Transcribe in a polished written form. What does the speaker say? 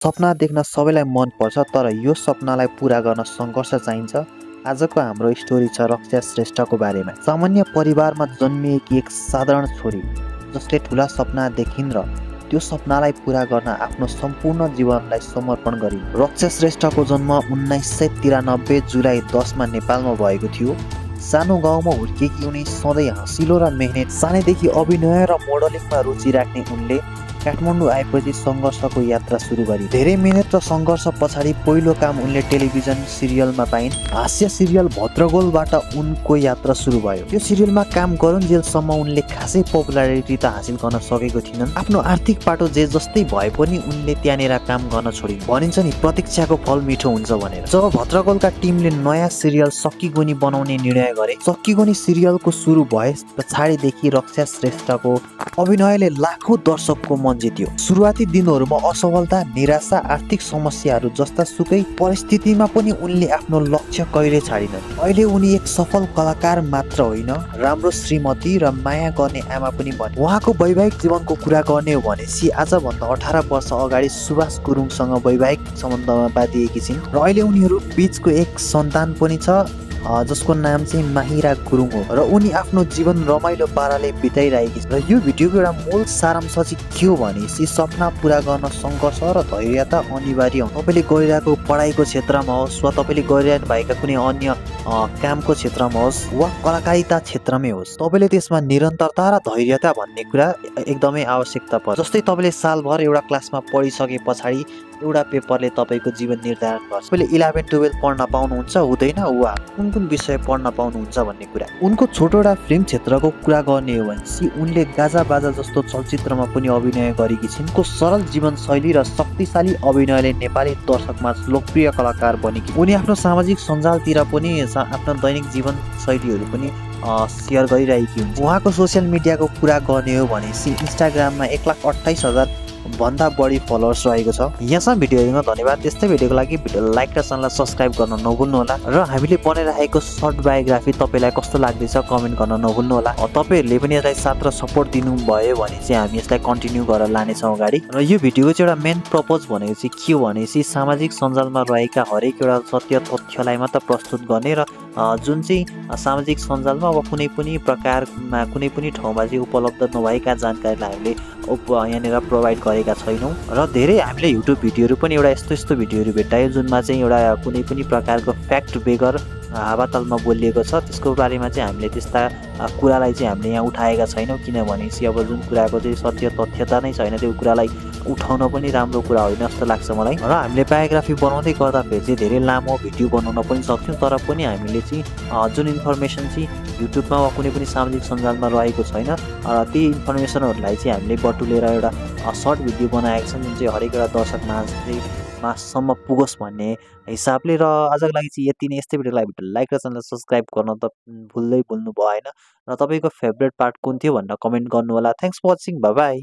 सपना देख्न सबैलाई मन पर्छ, तर यो सपनालाई पूरा गर्न सङ्घर्ष चाहिन्छ। आजको हाम्रो स्टोरी छ रक्षा श्रेष्ठको बारेमा। सामान्य परिवारमा जन्मिएकी एक साधारण छोरी जसले ठुला सपना देखिन् र त्यो सपनालाई पूरा गर्न आफ्नो सम्पूर्ण जीवनलाई समर्पण गरिन्। रक्षा श्रेष्ठको जन्म 1993 जुलाई 10 मा नेपालमा भएको थियो। सानो गाउँमा हुर्किएकी उनी सधैँ हँसिलो र मेहनत। सानैदेखि अभिनय र मोडलिङमा रुचि राख्ने उनले काठमाडौँ आएपछि सङ्घर्षको यात्रा सुरु गरी। धेरै मेहनत र सङ्घर्ष पछाडि पहिलो काम उनले टेलिभिजन सिरियलमा पाइन्। हास्य सिरियल भद्रगोलबाट उनको यात्रा सुरु भयो। त्यो सिरियलमा काम गरुन्जेलसम्म उनले खासै पपुलारिटी त हासिल गर्न सकेको थिएनन्। आफ्नो आर्थिक पाटो जे जस्तै भए पनि उनले त्यहाँनिर काम गर्न छोडिन्। भनिन्छ नि प्रतीक्षाको फल मिठो हुन्छ भनेर। जब भद्रगोलका टिमले नयाँ सिरियल सक्कीगुनी बनाउने निर्णय गरे, सक्कीगुनी सिरियलको सुरु भए पछाडिदेखि रक्षा श्रेष्ठको अभिनयले लाखौं दर्शकको मन जित्यो। सुरुवाती दिनहरूमा असफलता, निराशा, आर्थिक समस्याहरू जस्ता सुकै परिस्थितिमा पनि उनले आफ्नो लक्ष्य कहिले छाडिनन्। अहिले उनी एक सफल कलाकार मात्र होइन, राम्रो श्रीमती र माया गर्ने आमा पनि बने। उहाँको वैवाहिक जीवनको कुरा गर्ने हो भनेपछि आजभन्दा 18 वर्ष अगाडि सुभाष गुरुङसँग वैवाहिक सम्बन्धमा बाँधिएकी छिन् र अहिले उनीहरू बीचको एक सन्तान पनि छ जसको नाम चाहिँ माहिरा गुरुङ हो र उनी आफ्नो जीवन रमाइलो पाराले बिताइरहेकी छ। र यो भिडियोको एउटा मूल सारांश चाहिँ के हो भनेपछि सपना पूरा गर्न सङ्घर्ष र धैर्यता अनिवार्य हो। तपाईँले गरिरहेको पढाइको क्षेत्रमा होस् वा तपाईँले गरिरहनु भएका कुनै अन्य कामको क्षेत्रमा होस् वा कलाकारिता क्षेत्रमै होस्, तपाईँले त्यसमा निरन्तरता र धैर्यता भन्ने कुरा एकदमै आवश्यकता पर्छ। जस्तै तपाईँले सालभर एउटा क्लासमा पढिसके पछाडि एउटा पेपरले तपाईँको जीवन निर्धारण गर्छ। तपाईँले 11-12 पढ्न पाउनुहुन्छ हुँदैन वा कुन कुन विषय पढ्न पाउनुहुन्छ भन्ने कुरा। उनको छोटोटा फिल्म क्षेत्रको कुरा गर्ने हो भनेपछि उनले गाजा बाजा जस्तो चलचित्रमा पनि अभिनय गरेकी छिन्। उनको सरल जीवनशैली र शक्तिशाली अभिनयले नेपाली दर्शकमा लोकप्रिय कलाकार बनेकी। उनी आफ्नो सामाजिक सञ्जालतिर पनि आफ्नो दैनिक जीवन शैलीहरू पनि सेयर गरिरहेकी हुन्छ। उहाँको सोसियल मिडियाको कुरा गर्ने हो भनेपछि इन्स्टाग्राममा 1,28,000 भन्दा बढी फलोवर्स रहेको छ। यहाँसम्म भिडियो हेर्न धन्यवाद। त्यस्तै भिडियोको लागि भिडियोलाई लाइक र च्यानललाई सब्स्क्राइब गर्न नभुल्नु होला र हामीले बनाइरहेको सर्ट बायोग्राफी तपाईँलाई कस्तो लाग्दैछ कमेन्ट गर्न नभुल्नु होला। तपाईँहरूले पनि यसलाई साथ र सपोर्ट दिनुभयो भने चाहिँ हामी यसलाई कन्टिन्यू गरेर लानेछौँ अगाडि। र यो भिडियोको चाहिँ एउटा मेन पर्पज भनेको चाहिँ के हो भनेपछि सामाजिक सञ्जालमा रहेका हरेक एउटा सत्य तथ्यलाई मात्र प्रस्तुत गर्ने र जुन चाहिँ सामाजिक सञ्जालमा वा कुनै पनि प्रकारमा कुनै पनि ठाउँमा चाहिँ उपलब्ध नभएका जानकारीलाई हामीले यहाँनिर प्रोभाइड गरेका छैनौँ। र धेरै हामीले युट्युब भिडियोहरू पनि एउटा यस्तो भिडियोहरू भेट्टायो जुनमा चाहिँ एउटा कुनै पनि प्रकारको फ्याक्ट बेगर हावातालमा बोलिएको छ। त्यसको बारेमा चाहिँ हामीले त्यस्ता कुरालाई चाहिँ हामीले यहाँ उठाएका छैनौँ, किनभनेपछि अब जुन कुराको चाहिँ सत्य तथ्यता नै छैन त्यो कुरालाई उठाउन पनि राम्रो कुरा होइन जस्तो लाग्छ मलाई। र हामीले बायोग्राफी बनाउँदै गर्दाखेरि चाहिँ धेरै लामो भिडियो बनाउन पनि सक्छौँ, तर पनि हामीले चाहिँ जुन इन्फर्मेसन चाहिँ युट्युबमा वा कुनै पनि सामाजिक सञ्जालमा रहेको छैन ती इन्फर्मेसनहरूलाई चाहिँ हामीले बटुलेर एउटा सर्ट भिडियो बनाएका छौँ जुन चाहिँ हरेक एउटा दर्शकमासम्म पुगोस् भन्ने हिसाबले। र आजको लागि चाहिँ यति नै। यस्तै भिडियोलाई लाइक र च्यानल सब्स्क्राइब गर्न त भुल्नु भएन र तपाईँको फेभरेट पार्ट कुन थियो भनेर कमेन्ट गर्नु होला। Thanks for watching, bye by.